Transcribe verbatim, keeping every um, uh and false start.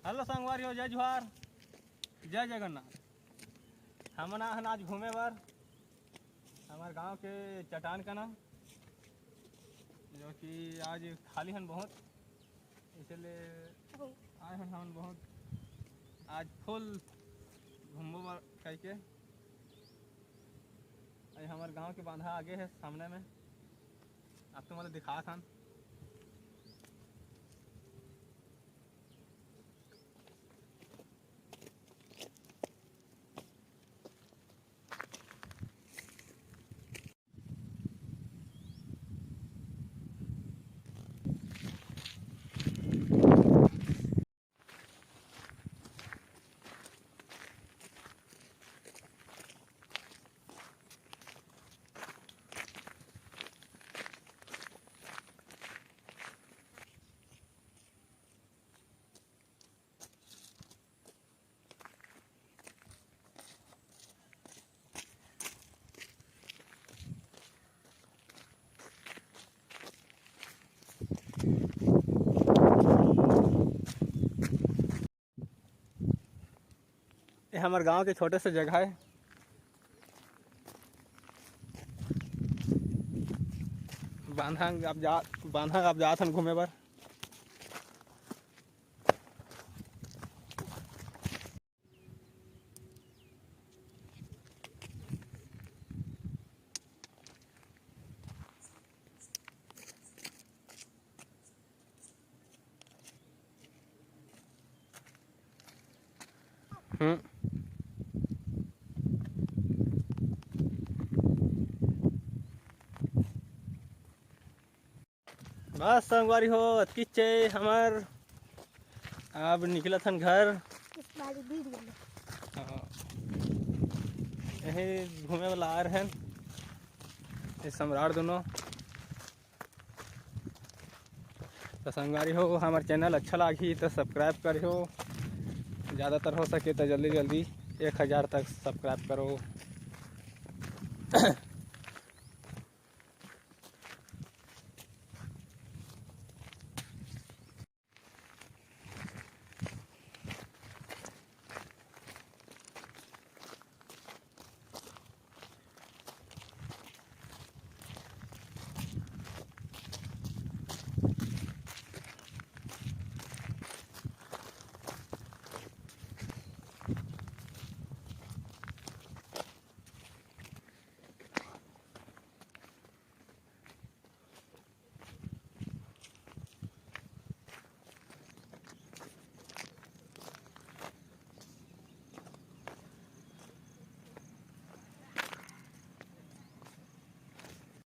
Hello संगवारी हो, जय जोहार, जय जगन्नाथ। हमन आहन आज घूमे बर हमर गांव के चट्टान कना, जो कि आज खाली हन बहुत, इसलिए आए हन हमन बहुत आज full घूमबो बर कहिके। अरे हमर गांव के बांधा आगे है सामने में, आप तुमन ल दिखात हन। ये हमर गांव के छोटे से जगह है। बांधा अब जा, बांधा अब जात हन घूमे बर। हम्म। बस संगवारी हो, अतकीच हे हमर। अब निकलत हन घर। इस बारी भीड़ गेले। हाँ। यही घूमे वाला आ रहे हैं ये सम्राट दोनों। तो संगवारी हो, हमर channel अच्छा लागही तो subscribe करिहो, ज़्यादातर हो सके तो जल्दी जल्दी एक हज़ार तक subscribe करो।